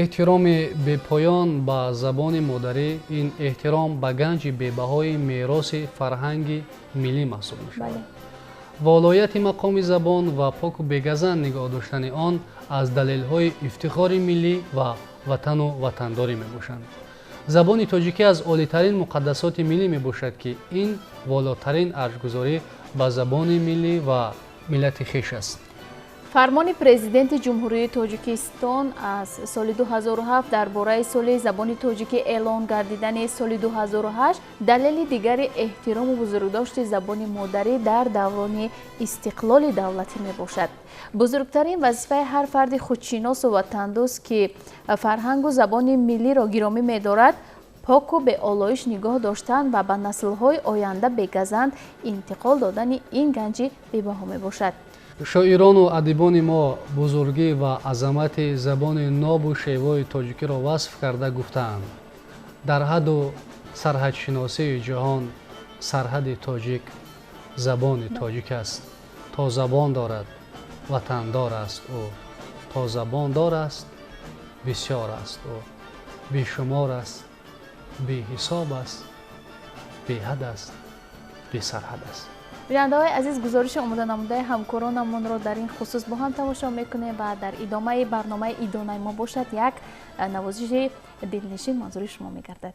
Эҳтироми бепоён ба забони модарӣ ин эҳтиром ба ганҷи бебаҳои мероси фарҳанги миллӣ маҳсуб мешавад. Волояти мақоми забон ва поку бегазанд нигоҳ доштани он аз далелҳои ифтихори миллӣ ва ватану ватандорӣ мебошанд. Забони тоҷикӣ аз олитарин муқаддасоти миллӣ мебошад, ки ин волотарин арҷгузорӣ ба забони миллӣ ва миллати хеш аст. Фармони Президенти Ҷумҳурии Тоҷикистон аз соли 2007 дар бораи соли забони тоҷикӣ эълон гардидани соли 2008 далели дигари эҳтирому бузургдошти забони модарӣ дар даврони истиқлоли давлатӣ мебошад. Бузургтарин вазифаи ҳар фарди худшиносу ватандӯст, ки фарҳангу забони миллиро гиромӣ медорад, поку беолоиш нигоҳ доштан ва ба наслҳои оянда бегазанд интиқол додани ин ганҷи бебаҳо мебошад. Шоирону адибони мо бузургӣ ва азамати забони нобу шевои тоҷикиро васф карда гуфтаанд: дар ҳадду сарҳадшиносии ҷаҳон сарҳади тоҷик забони тоҷик аст. То забон дорад, ватандор аст ӯ, то забон дор аст, бисёр аст ӯ, бешумор аст, беҳисоб аст, беҳад аст, бесарҳад аст. Бинандаҳои азиз, гузориши омоданамудаи ҳамкоронамонро дар ин хусус бо ҳам тамошо мекунем ва дар идомаи барномаи идонаи мо бошад як навозиши дилнишин манзури шумо мегардад.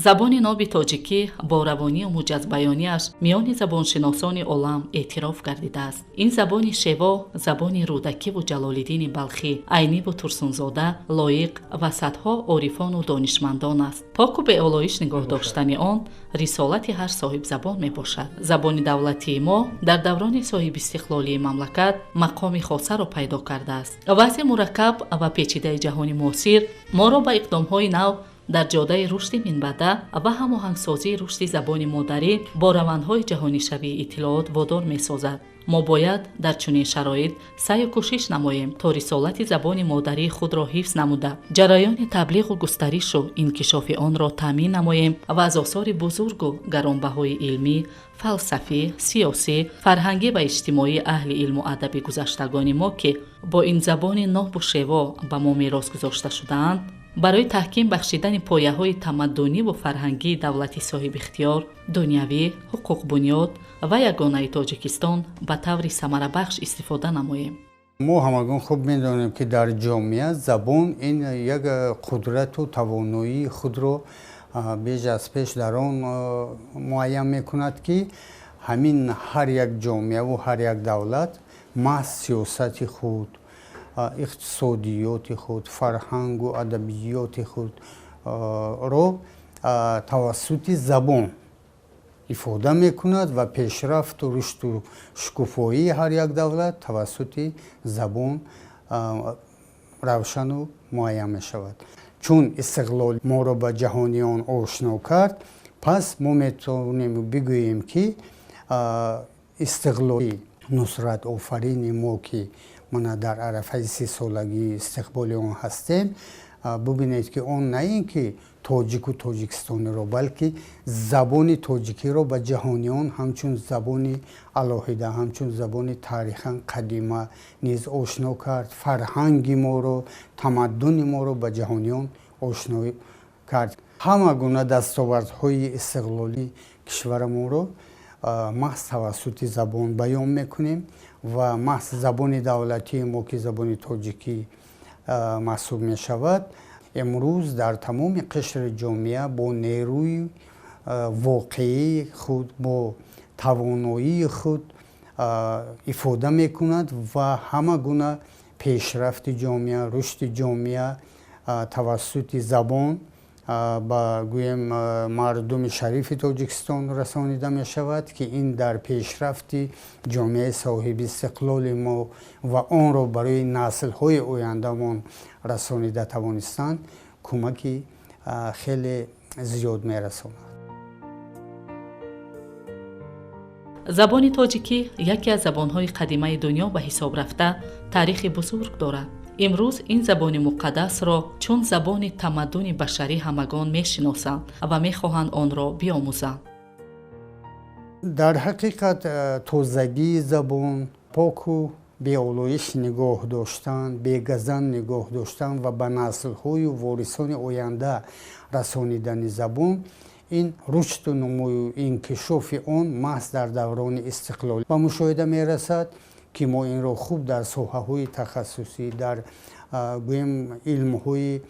Забони ноби тоҷикӣ бо равонию муҷазбаёнияш миёни забоншиносони олам эътироф гардидааст. Ин забони шево забони Рӯдакиву Ҷалолиддини Балхӣ, Айниву Турсунзода, Лоиқ ва садҳо орифону донишмандон аст. Поку беолоиш нигоҳ доштани он рисолати ҳар соҳибзабон мебошад. Забони давлатии мо дар даврони соҳибистиқлолии мамлакат мақоми хосаро пайдо кардааст. Вазъи мураккаб ва печидаи ҷаҳони муосир моро ба иқдомҳои нав дар ҷодаи рушди минбаъда ва ҳамоҳангсозии рушди забони модарӣ бо равандҳои ҷаҳонишавии иттилоот водор месозад. Мо бояд дар чунин шароит саъю кӯшиш намоем, то рисолати забони модарии худро ҳифз намуда, ҷараёни таблиғу густаришу инкишофи онро таъмин намоем ва аз осори бузургу гаронбаҳои илмӣ, фалсафӣ, сиёсӣ, фарҳангӣ ва иҷтимоии аҳли илму адаби гузаштагони мо, ки бо ин забони нобу шево ба мо мерос гузошта шудаанд, барои таҳким бахшидани пояҳои тамаддуниву фарҳангии давлати соҳибихтиёр, дунявӣ, ҳуқуқбунёд ва ягонаи Тоҷикистон ба таври самарабахш истифода намоем. Мо ҳамагон хуб медонем, ки дар ҷомеа забон ин як қудрату тавоноии худро беш аз пеш дар он муайян мекунад, ки ҳамин ҳар як ҷомеаву ҳар як давлат маҳз сиёсати худ, иқтисодиёти худ, фарҳангу адабиёти худро тавассути забон ифода мекунад ва пешрафту рушду шукуфоии ҳар як давлат тавассути забон равшану муайян мешавад. Чун истиқлол моро ба ҷаҳониён ошно кард, пас мо метавонем бигӯем, ки истиқлоли нусратофарини мо, ки мана дар арафаи 30-солагии истиқболи он ҳастем, бубинед, ки он на ин ки тоҷику тоҷикистониро, балки забони тоҷикиро ба ҷаҳониён ҳамчун забони алоҳида, ҳамчун забони таърихан қадима низ ошно кард, фарҳанги моро, тамаддуни моро ба ҷаҳониён ошно кард. Ҳама гуна дастовардҳои истиқлолии кишварамонро маҳз тавассути забон баён мекунем ва маҳз забони давлатии мо, ки забони тоҷикӣ маҳсуб мешавад, имрӯз дар тамоми қишри ҷомеа бо нерӯи воқеии худ, бо тавоноии худ ифода мекунад ва ҳама гуна пешрафти ҷомеа, рушди ҷомеа тавассути забон ба гӯем мардуми шарифи Тоҷикистон расонида мешавад, ки ин дар пешрафти ҷомеаи соҳибистиқлоли мо ва онро барои наслҳои ояндамон расонида тавонистанд кӯмаки хеле зиёд мерасонад. Забони тоҷикӣ яке аз забонҳои қадимаи дунё ба ҳисоб рафта, таърихи бузург дорад. Имрӯз ин забони муқаддасро чун забони тамаддуни башарӣ ҳамагон мешиносанд ва мехоҳанд онро биомӯзанд. Дар ҳақиқат, тозагии забон, поку Беолоиш нигоҳ доштан, бегазан нигоҳ доштан ва ба наслҳою ворисони оянда расонидани забон, ин рушду нумӯю инкишофи он маҳз дар даврони истиқлол ба мушоҳида мерасад, ки мо инро хуб дар соҳаҳои тахассусӣ, дар гӯем илмҳои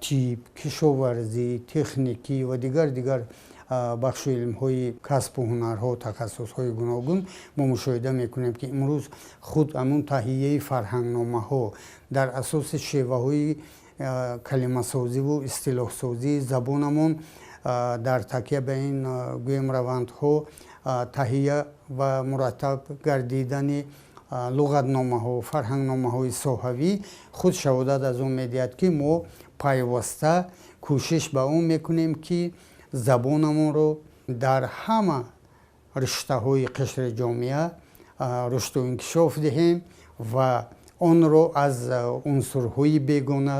тиб, кишоварзӣ, техникӣ ва дигар бахшу илмҳои касбу ҳунарҳо, тахассусҳои гуногун мо мушоҳида мекунем, ки имрӯз худ ҳамун таҳияи фарҳангномаҳо дар асоси шеваҳои калимасозиву истилоҳсозии забонамон дар такя ба ин гӯем равандҳо таҳия ва мураттаб гардидани луғатномаҳо, фарҳангномаҳои соҳавӣ худ шаҳодат аз он медиҳад, ки мо пайваста кӯшиш ба он мекунем, ки забонамонро дар ҳама риштаҳои қишри ҷомеа рушду инкишоф диҳем ва онро аз унсурҳои бегона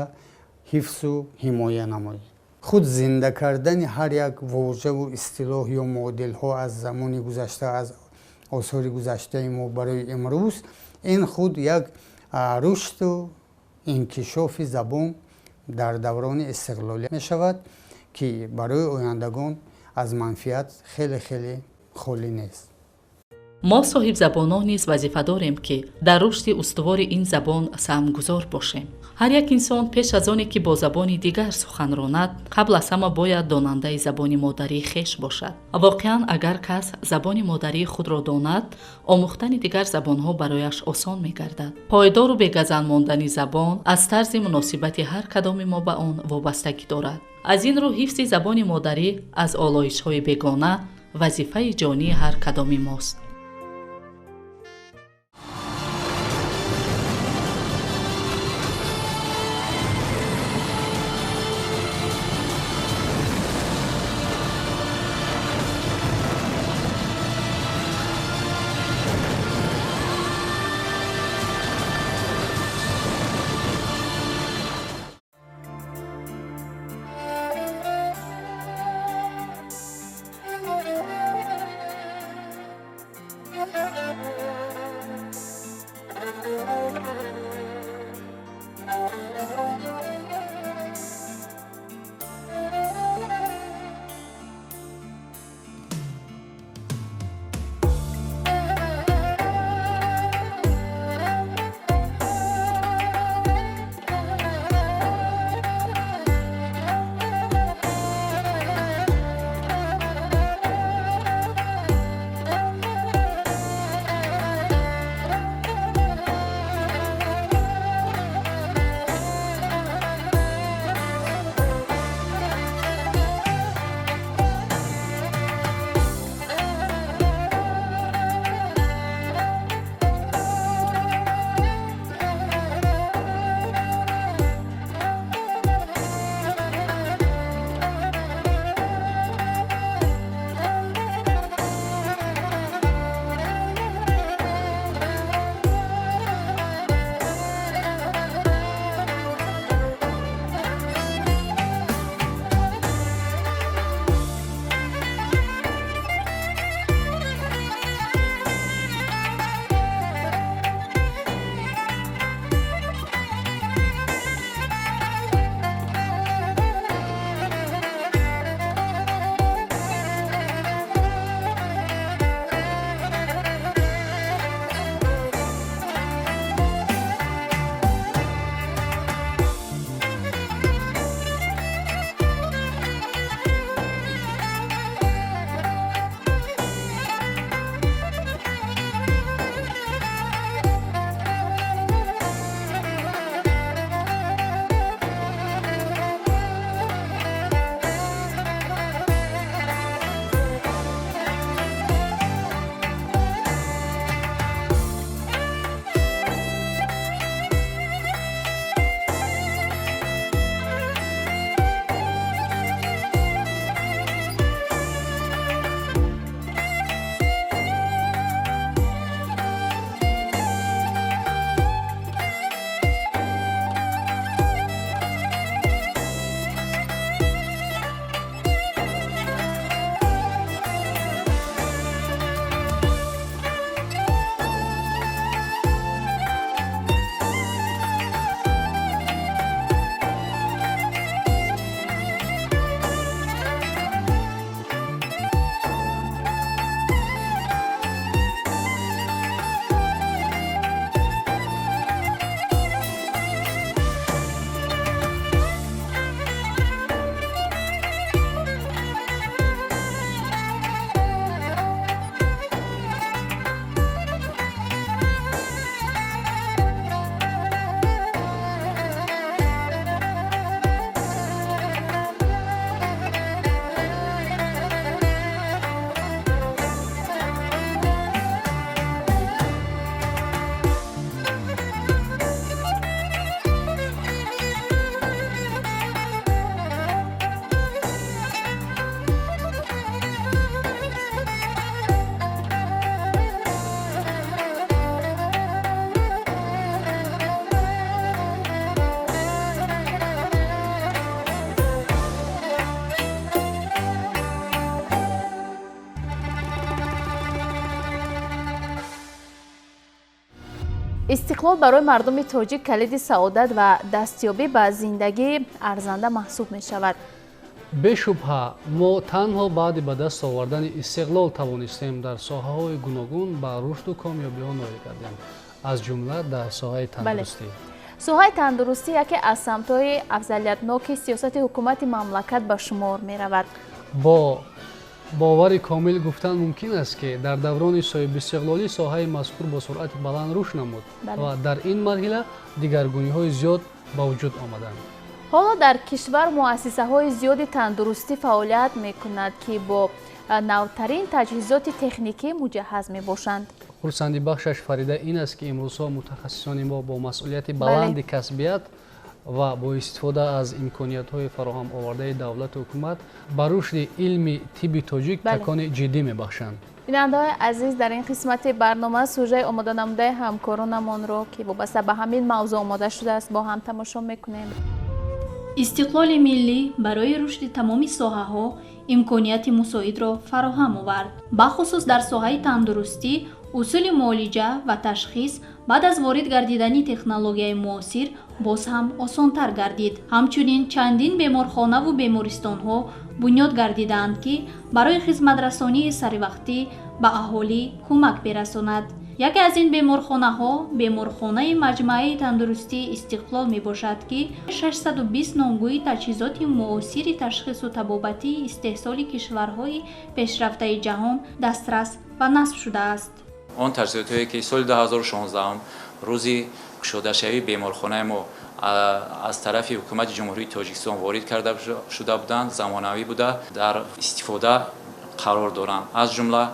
ҳифзу ҳимоя намоем. Худ зинда кардани ҳар як вожаву истилоҳ ё муодилҳо аз замони гузашта, аз осори гузаштаи мо барои имрӯз, ин худ як рушду инкишофи забон дар даврони истиқлолӣ мешавад, ки барои ояндагон аз манфиат хеле хеле холӣ нест. Мо соҳибзабонон низ вазифа дорем, ки дар рушди устувори ин забон саҳмгузор бошем. Ҳар як инсон пеш аз оне ки бо забони дигар сухан ронад, қабл аз ҳама бояд донандаи забони модарии хеш бошад. Воқеан, агар кас забони модарии худро донад, омӯхтани дигар забонҳо барояш осон мегардад. Пойдору бегазан мондани забон аз тарзи муносибати ҳар кадоми мо ба он вобастагӣ дорад. Аз ин рӯ ҳифзи забони модарӣ аз олоишҳои бегона вазифаи ҷонии ҳар кадоми мост. Истиқлол барои мардуми тоҷик калиди саодат ва дастёбӣ ба зиндагии арзанда маҳсуб мешавад. Бешубҳа, мо танҳо баъди ба даст овардани истиқлол тавонистем дар соҳаҳои гуногун ба рушду комёбиҳо ноил гардем, аз ҷумла дар соҳаи тандурустӣ. Соҳаи тандурустӣ яке аз самтҳои афзалиятноки сиёсати ҳукумати мамлакат ба шумор меравад. Бо бовари комил гуфтан мумкин аст, ки дар даврони соҳибистиқлолӣ соҳаи мазкур бо суръати баланд рушд намуд ва дар ин марҳила дигаргуниҳои зиёд ба вуҷуд омаданд. Ҳоло дар кишвар муассисаҳои зиёди тандурустӣ фаъолият мекунад, ки бо навтарин таҷҳизоти техникӣ муҷаҳҳаз мебошанд. Хурсандибахшаш, Фарида, ин аст, ки имрӯзҳо мутахассисони мо бо масъулияти баланди касбият ва бо истифода аз имкониятҳои фароҳам овардаи давлату ҳукумат ба рушди илми тибби тоҷик такони ҷиддӣ мебахшанд. Бинандаҳои азиз, дар ин қисмати барнома сужаи омоданамудаи ҳамкоронамонро, ки вобаста ба ҳамин мавзӯъ омода шудааст, бо ҳам тамошо мекунем. Истиқлоли миллӣ барои рушди тамоми соҳаҳо имконияти мусоидро фароҳам овард. Бахусус дар соҳаи тандурустӣ усули муолиҷа ва ташхис баъд аз ворид гардидани технологияи муосир боз ҳам осонтар гардид. Ҳамчунин чандин беморхонаву бемористонҳо бунёд гардидаанд, ки барои хизматрасонии саривақтӣ ба аҳолӣ кӯмак мерасонад. Яке аз ин беморхонаҳо беморхонаи маҷмӯаи тандурустии Истиқлол мебошад, ки 620 номгӯи таҷҳизоти муосири ташхису табобатии истеҳсоли кишварҳои пешрафтаи ҷаҳон дастрас ва насб шудааст. Он таҷҳизотҳое, ки соли 2016 рӯзи кушодашавии беморхонаи мо аз тарафи ҳукумати Ҷумҳурии Тоҷикистон ворид карда шуда буданд, замонавӣ буда, дар истифода қарор доранд. Аз ҷумла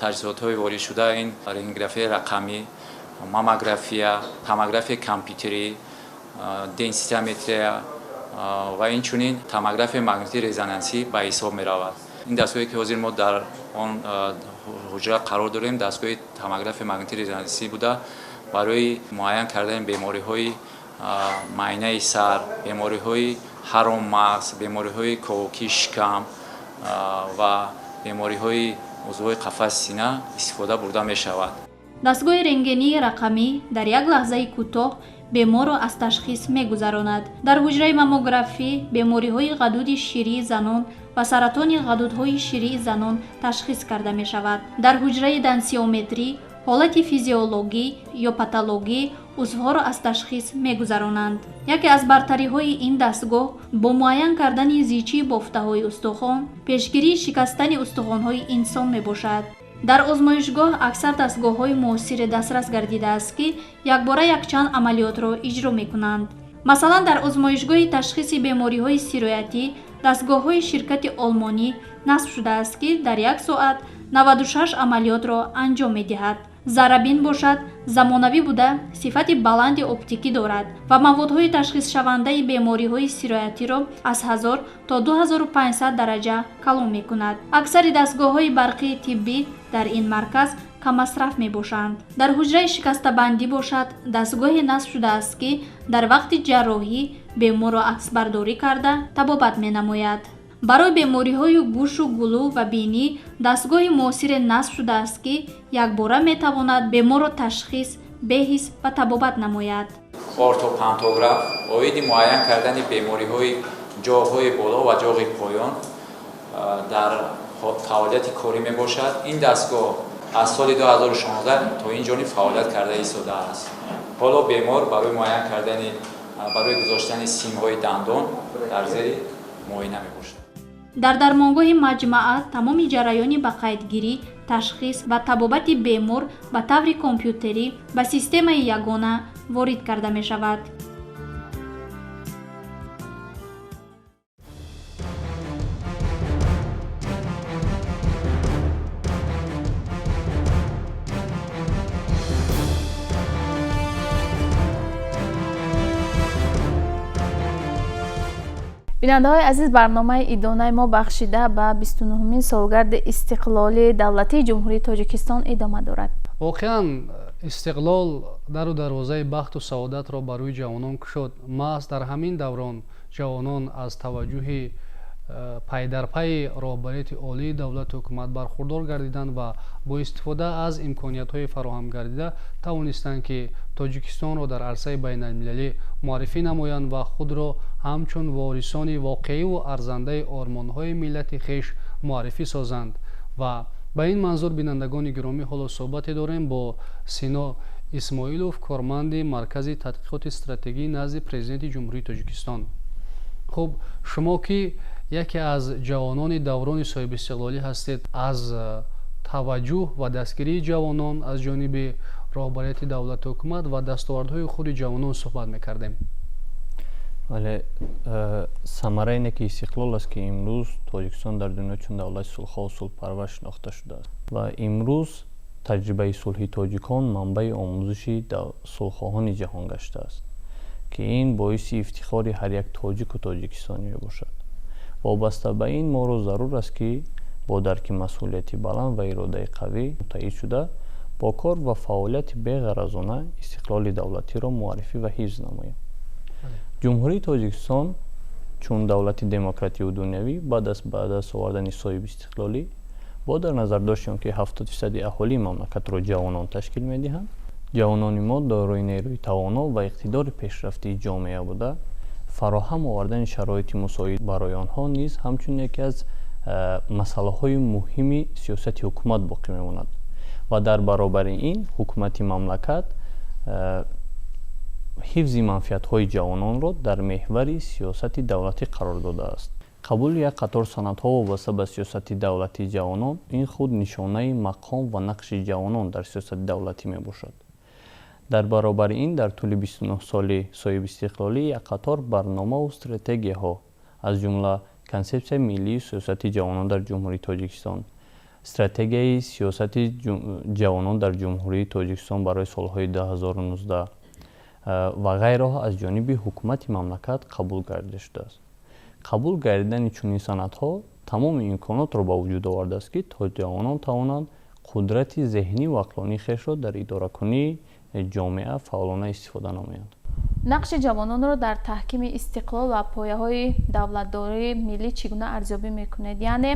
таҷҳизотҳои воридшуда ин рентгенографияи рақамӣ, маммография, томографияи компютерӣ, денситометрия ва инчунин томографияи магнитии резонансӣ ба ҳисоб меравад. Ин дастгоҳе, ки ҳозир мо дар он ҳуҷра қарор дорем, дастгоҳи томографияи магнитии резонансӣ буда, барои муайян кардани бемориҳои майнаи сар, бемориҳои ҳароммағз, бемориҳои ковокии шикам ва бемориҳои узвҳои қафаси сина истифода бурда мешавад. Дастгоҳи рентгении рақамӣ дар як лаҳзаи кӯтоҳ беморро аз ташхис мегузаронад. Дар ҳуҷраи маммографӣ бемориҳои ғадуди ширии занон ва саратони ғадудҳои ширии занон ташхис карда мешавад. Дар ҳуҷраи денсиометрӣ ҳолати физиологӣ ё патологӣ узвҳоро аз ташхис мегузаронанд. Яке аз бартариҳои ин дастгоҳ бо муайян кардани зичии бофтаҳои устухон пешгирии шикастани устухонҳои инсон мебошад. Дар озмоишгоҳ аксар дастгоҳҳои муосире дастрас гардидааст, ки якбора якчанд амалиётро иҷро мекунанд. Масалан, дар озмоишгоҳи ташхиси бемориҳои сироятӣ дастгоҳҳои ширкати олмонӣ насб шудааст, ки дар як соат 96 амалиётро анҷом медиҳад. Заррабин бошад, замонавӣ буда, сифати баланди оптикӣ дорад ва маводҳои ташхисшавандаи бемориҳои сироятиро аз 1000 то 2500 дараҷа калон мекунад. Аксари дастгоҳҳои барқии тиббӣ дар ин марказ каммасраф мебошанд. Дар ҳуҷраи шикастабандӣ бошад, дастгоҳе насб шудааст, ки дар вақти ҷарроҳӣ беморро аксбардорӣ карда табобат менамояд. Барои бемориҳои гӯшу гулӯ ва бинӣ дастгоҳи муосире насб шудааст, ки якбора метавонад беморро ташхис, беҳис ва табобат намояд. Ортопантограф оиди муайян кардани бемориҳои ҷоғҳои боло ва ҷоғи поён дар фаъолияти корӣ мебошад. Ин дастгоҳ аз соли 2016 то ин ҷониб фаъолият карда истодааст. Ҳоло бемор барои муайян кардани, барои гузоштани симҳои дандон дар зери муоина мебошад. Дар дармонгоҳи маҷмаа тамоми ҷараёни ба қайдгирӣ, ташхис ва табобати бемор ба таври компютерӣ ба системаи ягона ворид карда мешавад. Бинандаҳои азиз, барномаи идонаи мо бахшида ба 29-умин солгарди истиқлоли давлатии Ҷумҳурии Тоҷикистон идома дорад. Воқеан, истиқлол дару дарвозаи бахту саодатро ба рӯи ҷавонон кушод. Маҳз дар ҳамин даврон ҷавонон аз таваҷҷӯҳи Пайдарпайи роҳбарияти олии давлату ҳукумат бархурдор гардиданд ва бо истифода аз имкониятҳои фароҳам гардида тавонистанд, ки Тоҷикистонро дар арсаи байналмилалӣ муаррифӣ намоянд ва худро ҳамчун ворисони воқеиву арзандаи ормонҳои миллати хеш муаррифӣ созанд. Ва ба ин манзур, бинандагони гиромӣ, ҳоло суҳбате дорем бо Сино Исмоилов, корманди Маркази тадқиқоти стратегӣ назди Президенти Ҷумҳурии Тоҷикистон. Хуб, шумо ки яке аз ҷавонони даврони соҳибистиқлолӣ ҳастед, аз таваҷҷӯҳ ва дастгирии ҷавонон аз ҷониби роҳбарияти давлату ҳукумат ва дастовардҳои худи ҷавонон суҳбат мекардем. Вале самараи ине ки истиқлол аст, ки имрӯз Тоҷикистон дар дунё чун давлати сулҳхоҳу сулҳпарвар шинохта шудааст ва имрӯз таҷрибаи сулҳи тоҷикон манбаи омӯзиши сулҳхоҳони ҷаҳон гаштааст, ки ин боиси ифтихори ҳар як тоҷику тоҷикистонӣ мебошад. Вобаста ба ин моро зарур аст, ки бо дарки масъулияти баланд ва иродаи қавӣ муттаҳид шуда, бо кор ва фаъолияти беғаразона истиқлоли давлатиро муаррифӣ ва ҳифз намоем. Ҷумҳурии Тоҷикистон чун давлати демокративу дунявӣ баъд аз ба даст овардани соҳибистиқлолӣ, бо дар назардошти он ки 70 фисади аҳолии мамлакатро ҷавонон ташкил медиҳанд, ҷавонони мо дорои нерӯи тавоно ва иқтидори пешрафтии ҷомеа буда, фароҳам овардани шароити мусоид барои онҳо низ ҳамчун яке аз масъалаҳои муҳими сиёсати ҳукумат боқӣ мемонад. Ва дар баробари ин ҳукумати мамлакат ҳифзи манфиатҳои ҷавононро дар меҳвари сиёсати давлатӣ қарор додааст. Қабули як қатор санадҳо вобаста ба сиёсати давлатии ҷавонон ин худ нишонаи мақом ва нақши ҷавонон дар сиёсати давлатӣ мебошад. Дар баробари ин дар тӯли 29 соли соҳибистиқлолӣ як қатор барномаву стратегияҳо, аз ҷумла Консепсияи миллии сиёсати ҷавонон дар Ҷумҳурии Тоҷикистон, Стратегияи сиёсати ҷавонон дар Ҷумҳурии Тоҷикистон барои солҳои 2019 ва ғайраҳо аз ҷониби ҳукумати мамлакат қабул гардида шудааст. Қабул гардидани чунин санадҳо тамоми имконотро ба вуҷуд овардааст, ки то ҷавонон тавонанд қудрати зеҳниву ақлонии хешро дар идоракунии ҷомеа фаъолона истифода намоянд. Нақши ҷавононро дар таҳкими истиқлол ва пояҳои давлатдории миллӣ чӣ гуна арзёбӣ мекунед? Яъне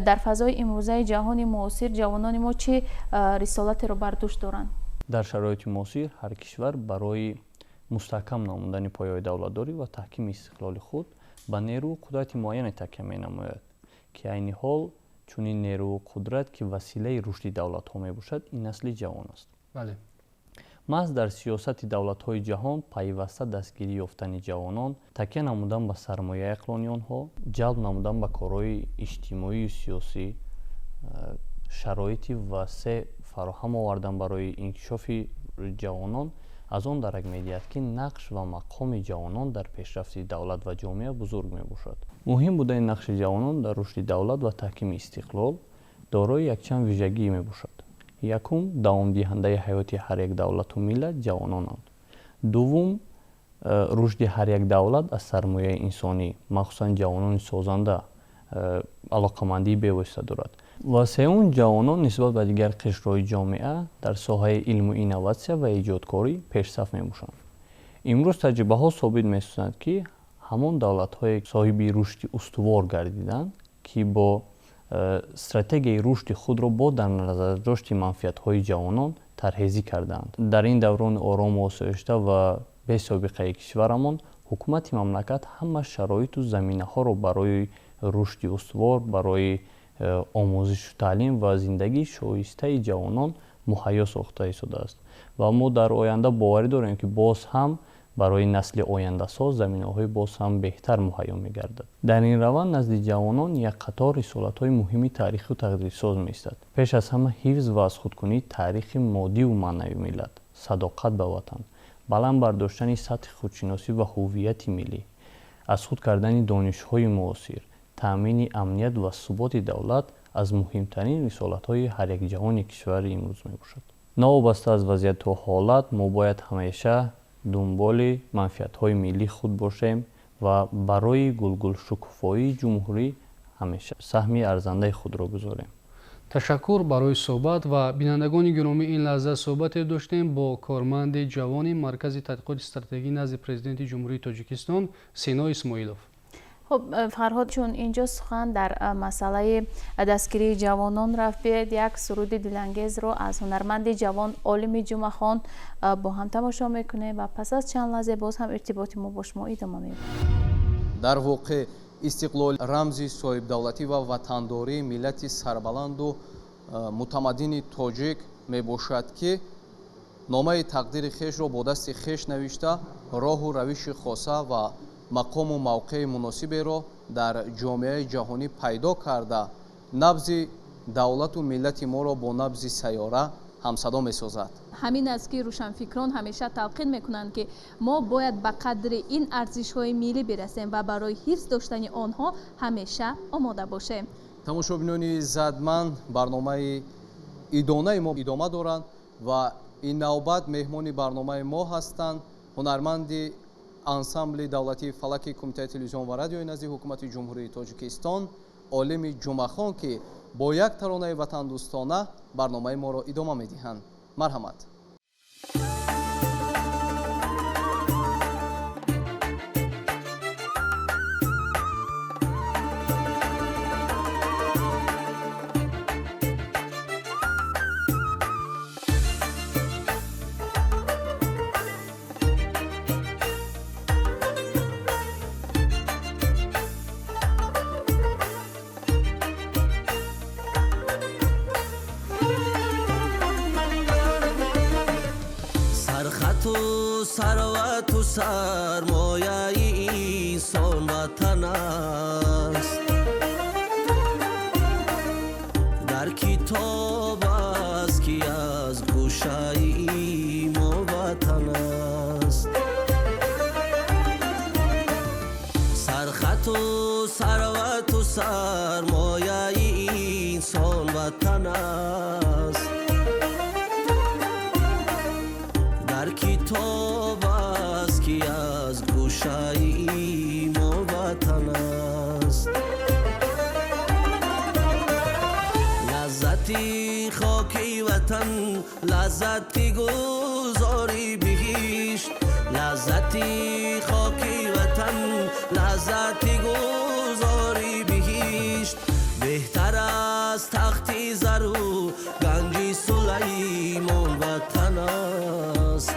дар фазои имрӯзаи ҷаҳони муосир ҷавонони мо чӣ рисолатеро бар дӯш доранд? Дар шароити муосир ҳар кишвар барои мустаҳкам намудани пояҳои давлатдорӣ ва таҳкими истиқлоли худ ба нерӯу қудрати муайяне такя менамояд, ки айни ҳол чунин нерӯу қудрат, ки василаи рушди давлатҳо мебошад, ин насли ҷавон аст. Маҳз дар сиёсати давлатҳои ҷаҳон пайваста дастгирӣ ёфтани ҷавонон, такя намудан ба сармояи ақлонии онҳо, ҷалб намудан ба корҳои иҷтимоию сиёсӣ, шароити васеъ фароҳам овардан барои инкишофи ҷавонон аз он дарак медиҳад, ки нақш ва мақоми ҷавонон дар пешрафти давлат ва ҷомеа бузург мебошад. Муҳим будани нақши ҷавонон дар рушди давлат ва таҳкими истиқлол дорои якчанд вижагӣ мебошад. Якум, давомдиҳандаи ҳаёти ҳар як давлату миллат ҷавононанд. Дуввум, рушди ҳар як давлат аз сармояи инсонӣ, махсусан ҷавонони созанда, алоқамандии бевосита дорад. Ва сеюм, ҷавонон нисбат ба дигар қишрҳои ҷомеа дар соҳаи илму инноватсия ва эҷодкорӣ пешсаф мебошанд. Имрӯз таҷрибаҳо собит месозанд, ки ҳамон давлатҳое соҳиби рушди устувор гардиданд, ки бо стратегияи рушди худро бо дар назардошти манфиатҳои ҷавонон тарҳрезӣ кардаанд. Дар ин даврони орому осоишта ва бесобиқаи кишварамон ҳукумати мамлакат ҳама шароиту заминаҳоро барои рушди устувор, барои омӯзишу таълим ва зиндагии шоистаи ҷавонон муҳайё сохта истодааст. Ва мо дар оянда боварӣ дорем, ки боз ҳам барои насли ояндасоз заминаҳои боз ҳам беҳтар муҳайё мегардад. Дар ин раванд назди ҷавонон як қатор рисолатҳои муҳими таърихию тақдирсоз меистад. Пеш аз ҳама ҳифз ва аз худкунии таърихи моддиву маънавии миллат, садоқат ба ватан, баланд бардоштани сатҳи худшиносӣ ва ҳуввияти миллӣ, аз худ кардани донишҳои муосир, таъмини амният ва суботи давлат аз муҳимтарин рисолатҳои ҳар як ҷавони кишвари имрӯз мебошад. Новобаста аз вазъияту ҳолат, мо бояд ҳамеша дунболи манфиатҳои миллии худ бошем ва барои гулгулшукуфоии ҷумҳурӣ ҳамеша саҳми арзандаи худро гузорем. Ташаккур барои суҳбат. Ва бинандагони гиромӣ, ин лаҳза суҳбате доштем бо корманди ҷавони Маркази тадқиқоти стратегӣ назди Президенти Ҷумҳурии Тоҷикистон Сино Исмоилов. Ҳоло Хуб, Фарҳод, чун инҷо сухан дар масъалаи дастгирии ҷавонон рафт, биёед як суруди дилангезро аз ҳунарманди ҷавон Олими Ҷумъахон бо ҳам тамошо мекунем ва пас аз чанд лаҳзе боз ҳам иртиботи мо бо шумо идома меёбад. Дар воқеъ истиқлол рамзи соҳибдавлатӣ ва ватандории миллати сарбаланду мутамаддини тоҷик мебошад, ки номаи тақдири хешро бо дасти хеш навишта, роҳу равиши хоса ва мақому мавқеи муносиберо дар ҷомеаи ҷаҳонӣ пайдо карда, набзи давлату миллати моро бо набзи сайёра ҳамсадо месозад. Ҳамин аст, ки рӯшанфикрон ҳамеша талқин мекунанд, ки мо бояд ба қадри ин арзишҳои миллӣ бирасем ва барои ҳифз доштани онҳо ҳамеша омода бошем. Тамошобинони задманд, барномаи идонаи мо идома доранд ва ин навбат меҳмони барномаи мо ҳастанд ҳунарманди ансамбли давлатии фалаки Кумитаи телевизион ва радиои назди Ҳукумати Ҷумҳурии Тоҷикистон Олими Ҷумъахон, ки бо як таронаи ватандӯстона барномаи моро идома медиҳанд. Марҳамат. Сарвату сармояи инсон ватан аст. Дар китоб аст, ки аз гӯшаи мо ватан аст. Сархату сарвату сармояи инсон ватан аст. Дар китоб аст, ки аз гӯшаи мо ватан аст. Лаззати хоки ватан, лаззати гузори биҳишт, лаззати хоки ватан, лаззати гузори биҳишт, беҳтар аз тахти зару ганҷи Сулаймон ватан аст.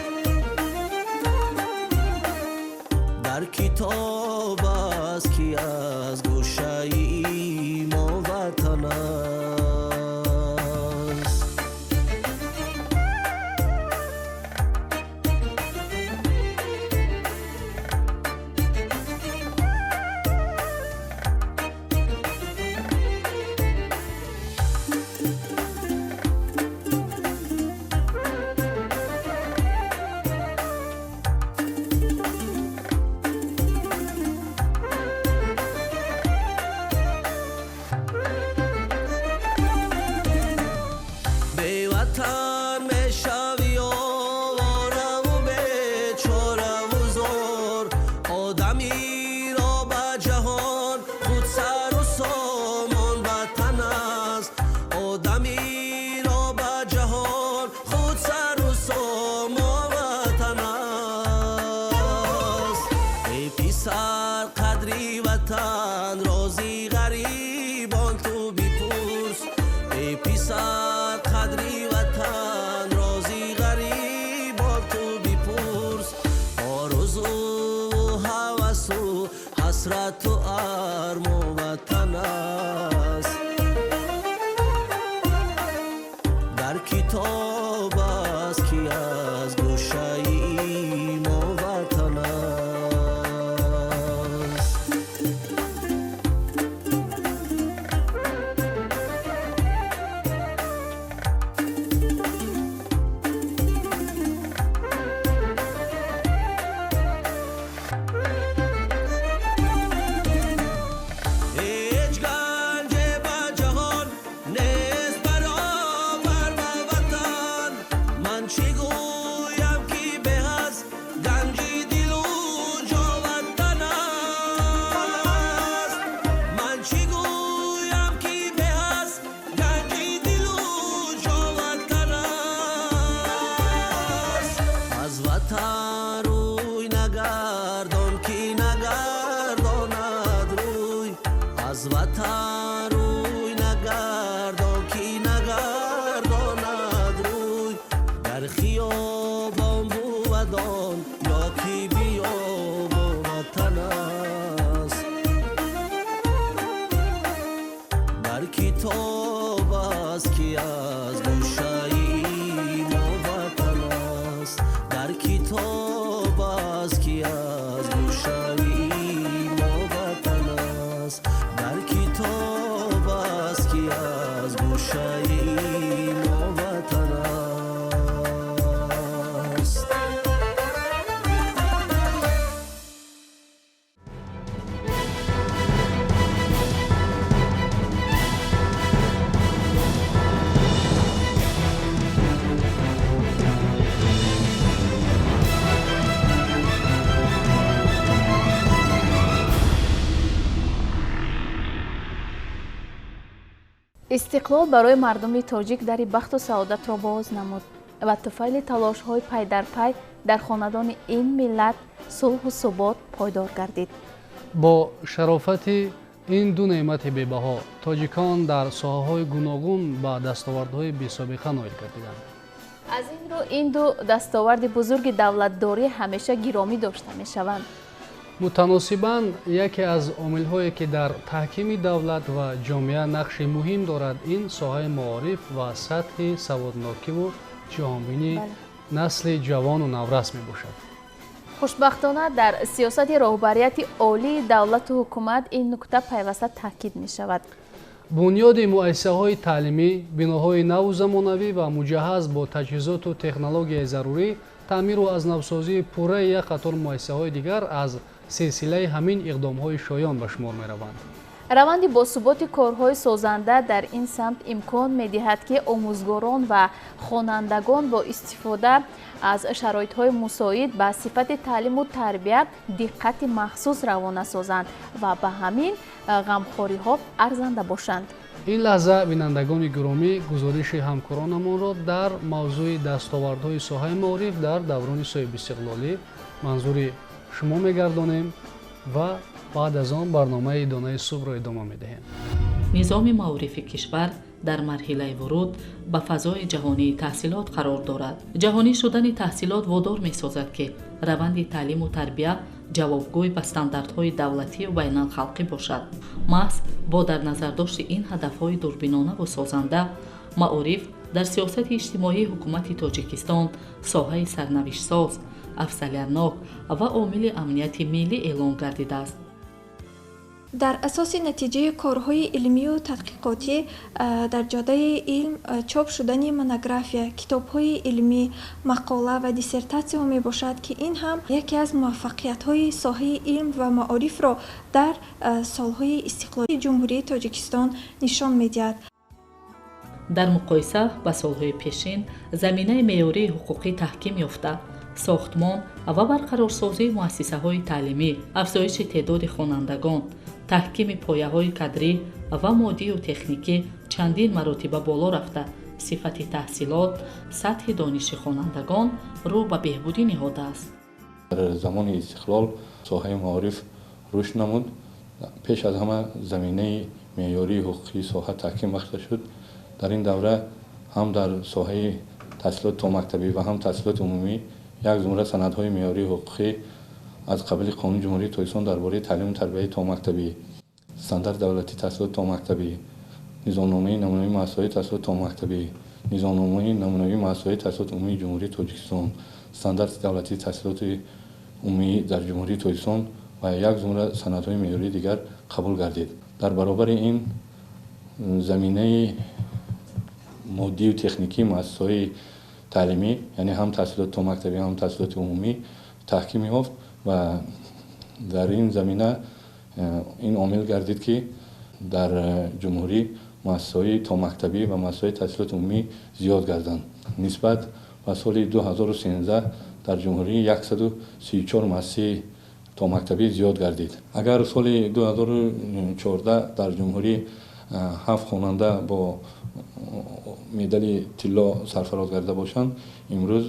Дар китоб аст, ки аз гӯшаи мо ватан аст. Беватан мешавӣ овораву бечораву зор, одамиро ба ҷаҳон худ сару сомон ватан аст. Одамиро ба ҷаҳон худ сару сомон ватан аст. Эй писар, қадри ватан рози ғарибон ту бипурс. Эй писар, қадри ватан рози ғарибон ту бипурс. Орзу ҳавасу ҳасрату армон ватан аст. Дар китоб аст, ки аз гӯшаи мо ватан аст. Ҳеҷ ганҷе ба ҷаҳон нест баробар ба ватан. Аз ватан рӯй нагардон, ки нагардонад рӯй. Дар хиёбон бувад он ё ки биёбон ватан аст. Дар китоб аст, ки аз гӯшаи мо ватан аст. Дар китоб аст, ки аз гӯшаи мо ватан аст. Дар китоб аст, ки аз гӯшаи мо ватан аст. Истиқлол барои мардуми тоҷик дари бахту саодатро боз намуд ва туфайли талошҳои пайдарпай дар хонадони ин миллат сулҳу субот пойдор гардид. Бо шарофати ин ду неъмати бебаҳо тоҷикон дар соҳаҳои гуногун ба дастовардҳои бесобиқа ноил гардиданд. Аз ин рӯ ин ду дастоварди бузурги давлатдорӣ ҳамеша гиромӣ дошта мешаванд. Мутаносибан яке аз омилҳое, ки дар таҳкими давлат ва ҷомеа нақши муҳим дорад, ин соҳаи маориф ва сатҳи саводнокиву ҷаҳонбинии насли ҷавону наврас мебошад. Хушбахтона, дар сиёсати роҳбарияти олии давлату ҳукумат ин нукта пайваста таъкид мешавад. Бунёди муассисаҳои таълимӣ, биноҳои наву замонавӣ ва муҷаҳҳаз бо таҷҳизоту технологияи зарурӣ, таъмиру азнавсозии пурраи як қатор муассисаҳои дигар аз силсилаи ҳамин иқдомҳои шоён ба шумор мераванд. Раванди босуботи корҳои созанда дар ин самт имкон медиҳад, ки омӯзгорон ва хонандагон бо истифода аз шароитҳои мусоид ба сифати таълиму тарбия диққати махсус равона созанд ва ба ҳамин ғамхориҳо арзанда бошанд. Ин лаҳза, бинандагони гиромӣ, гузориши ҳамкоронамонро дар мавзӯи дастовардҳои соҳаи маориф дар даврони соҳибистиқлолӣ манзури шумо мегардонем ва баъд аз он барномаи Донаи субҳро идома медиҳем. Низоми маорифи кишвар дар марҳилаи вуруд ба фазои ҷаҳонии таҳсилот қарор дорад. Ҷаҳонӣ шудани таҳсилот водор месозад, ки раванди таълиму тарбия ҷавобгӯй ба стандартҳои давлатию байналхалқӣ бошад. Маҳз бо дар назардошти ин ҳадафҳои дурбинонаву созанда, маориф дар сиёсати иҷтимоии ҳукумати Тоҷикистон соҳаи сарнавиштсоз, афзалиятнок ва омили амнияти миллӣ эълон гардидааст. Дар асоси натиҷаи корҳои илмию тадқиқотӣ дар ҷодаи илм чоп шудани монография, китобҳои илмӣ, мақола ва диссертатсияҳо мебошад, ки ин ҳам яке аз муваффақиятҳои соҳаи илм ва маорифро дар солҳои истиқлолии Ҷумҳурии Тоҷикистон нишон медиҳад. Дар муқоиса ба солҳои пешин заминаи меъёрии ҳуқуқӣ таҳким ёфта, сохтмон ва барқарорсозии муассисаҳои таълимӣ, афзоиши теъдоди хонандагон, таҳкими пояҳои кадрӣ ва моддию техникӣ чандин маротиба боло рафта, сифати таҳсилот, сатҳи дониши хонандагон рӯ ба беҳбудӣ ниҳодааст. Дар замони истиқлол соҳаи маориф рушд намуд. Пеш аз ҳама заминаи меъёрии ҳуқуқии соҳа таҳким бахшида шуд. Дар ин давра ҳам дар соҳаи таҳсилоти томактабӣ ва ҳам таҳсилоти умумӣ як зумра санадҳои меъёрии ҳуқуқӣ аз қабили Қонуни Ҷумҳурии Тоҷикистон дар бораи таълиму тарбияи томактабӣ, стандарти давлатии таҳсилоти томактабӣ, низомномаи намунавии муассисаҳои таҳсилоти томактабӣ, низомномаи намунавии муассисаҳои таҳсилоти умумии Ҷумҳурии Тоҷикистон, стандарти давлатии таҳсилоти умумӣ дар Ҷумҳурии Тоҷикистон ва як зумра санадҳои меъёрии дигар қабул гардид. Дар баробари ин заминаи моддию техникии муассисаҳои таълимӣ, яъне ҳам таҳсилоти томактабӣ, ҳам таҳсилоти умумӣ таҳким ёфт ва дар ин замина ин омил гардид, ки дар ҷумҳурӣ муассисаҳои томактабӣ ва муассисаҳои таҳсилоти умумӣ зиёд гарданд. Нисбат ба соли 2013 дар ҷумҳурӣ 134 муассисаи томактабӣ зиёд гардид. Агар соли 2014 дар ҷумҳурӣ 7 хонанда бо медали тилло сарфароз гарда бошанд, имрӯз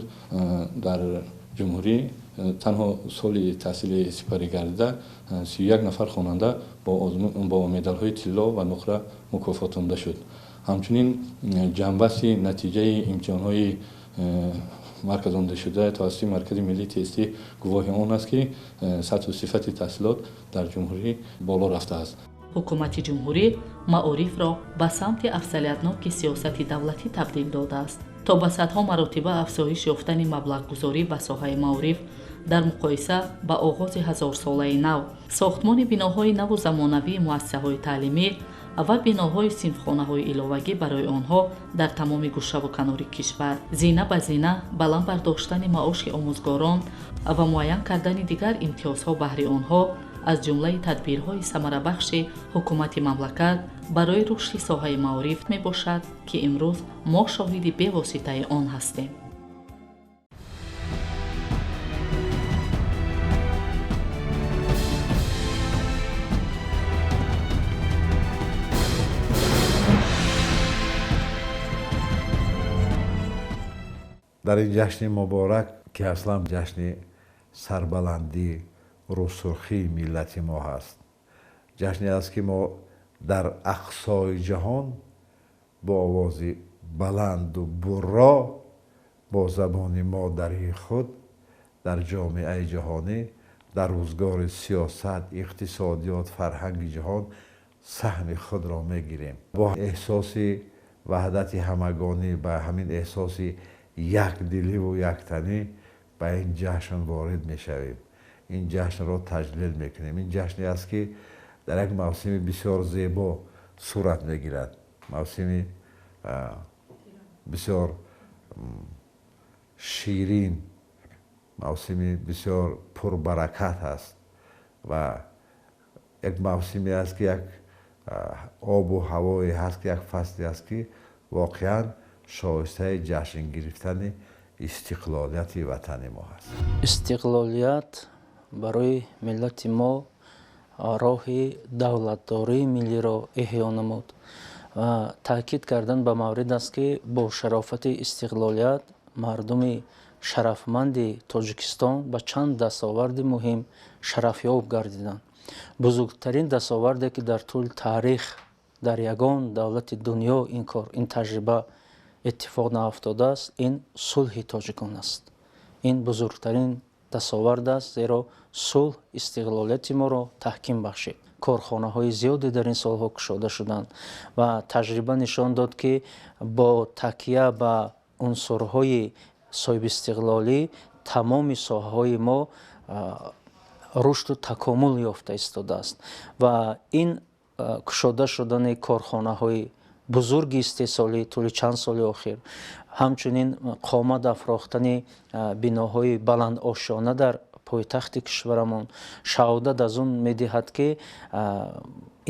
дар ҷумҳурӣ Танҳо соли таҳсили сипарӣ гардида 31 нафар хонанда бо медалҳои тилло ва нуқра мукофотонда шуд. Ҳамчунин ҷамъбасти натиҷаи имтиҳонҳои марказондашуда тавассути Маркази миллии тестӣ гувоҳи он аст, ки сатҳу сифати таҳсилот дар ҷумҳурӣ боло рафтааст. Ҳукумати ҷумҳурӣ маорифро ба самти афзалиятноки сиёсати давлатӣ табдил додааст, то ба садҳо маротиба афзоиш ёфтани маблағгузорӣ ба соҳаи маориф дар муқоиса ба оғози ҳазорсолаи нав, сохтмони биноҳои наву замонавии муассисаҳои таълимӣ ва биноҳои синфхонаҳои иловагӣ барои онҳо дар тамоми гӯшаву канори кишвар, зина ба зина баланд бардоштани маоши омӯзгорон ва муайян кардани дигар имтиёзҳо баҳри онҳо аз ҷумлаи тадбирҳои самарабахши ҳукумати мамлакат барои рушди соҳаи маориф мебошад, ки имрӯз мо шоҳиди бевоситаи он ҳастем. Дар ин ҷашни муборак, ки аслан ҷашни сарбаландӣ, рӯсурхии миллати мо ҳаст, ҷашне аст, ки мо дар ақсои ҷаҳон бо овози баланду бурро, бо забони модарии худ дар ҷомеаи ҷаҳонӣ, дар рӯзгори сиёсат, иқтисодиёт, фарҳанги ҷаҳон саҳми худро мегирем. Бо эҳсоси ваҳдати ҳамагонӣ, ба ҳамин эҳсоси якдиливу яктанӣ ба ин ҷашн ворид мешавем, ин ҷашнро таҷлил мекунем. Ин ҷашне аст, ки дар як мавсими бисёр зебо сурат мегирад, мавсими бисёр ширин, мавсими бисёр пурбаракат аст ва як мавсиме аст, ки як обу ҳавое ҳаст, ки як фасле аст, ки воқеан шоистаи ҷашн гирифтани истиқлолияти ватани мо ҳаст. Истиқлолият барои миллати мо роҳи давлатдории миллиро эҳё намуд ва таъкид кардан ба маврид аст, ки бо шарофати истиқлолият мардуми шарафманди Тоҷикистон ба чанд дастоварди муҳим шарафёб гардиданд. Бузургтарин дастоварде, ки дар тӯли таърих дар ягон давлати дунё ин кор, ин таҷриба иттифоқ наафтодааст, ин сулҳи тоҷикон аст. Ин бузургтарин дастовард аст, зеро сулҳ истиқлолияти моро таҳким бахшид. Корхонаҳои зиёде дар ин солҳо кушода шуданд ва таҷриба нишон дод, ки бо такя ба унсурҳои соҳибистиқлолӣ тамоми соҳаҳои мо рушду такомул ёфта истодааст ва ин кушода шудани корхонаҳои бузурги истеҳсолӣ тӯли чанд соли охир, ҳамчунин қомат афрохтани биноҳои баландошёна дар пойтахти кишварамон шаҳодат аз он медиҳад, ки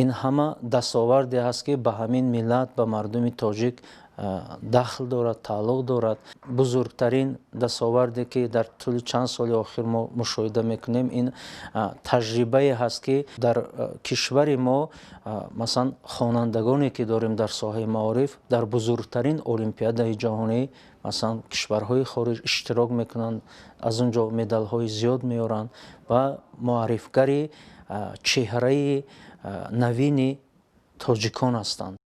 ин ҳама дастоварде ҳаст, ки ба ҳамин миллат, ба мардуми тоҷик дахл дорад, тааллуқ дорад. Бузургтарин дастоварде, ки дар тӯли чанд соли охир мо мушоҳида мекунем, ин таҷрибае ҳаст, ки дар кишвари мо, масалан, хонандагоне, ки дорем дар соҳаи маориф, дар бузургтарин олимпиадаи ҷаҳонӣ, масалан, кишварҳои хориҷ иштирок мекунанд, аз он ҷо медалҳои зиёд меоранд ва муаррифгари чеҳраи навини тоҷикон ҳастанд.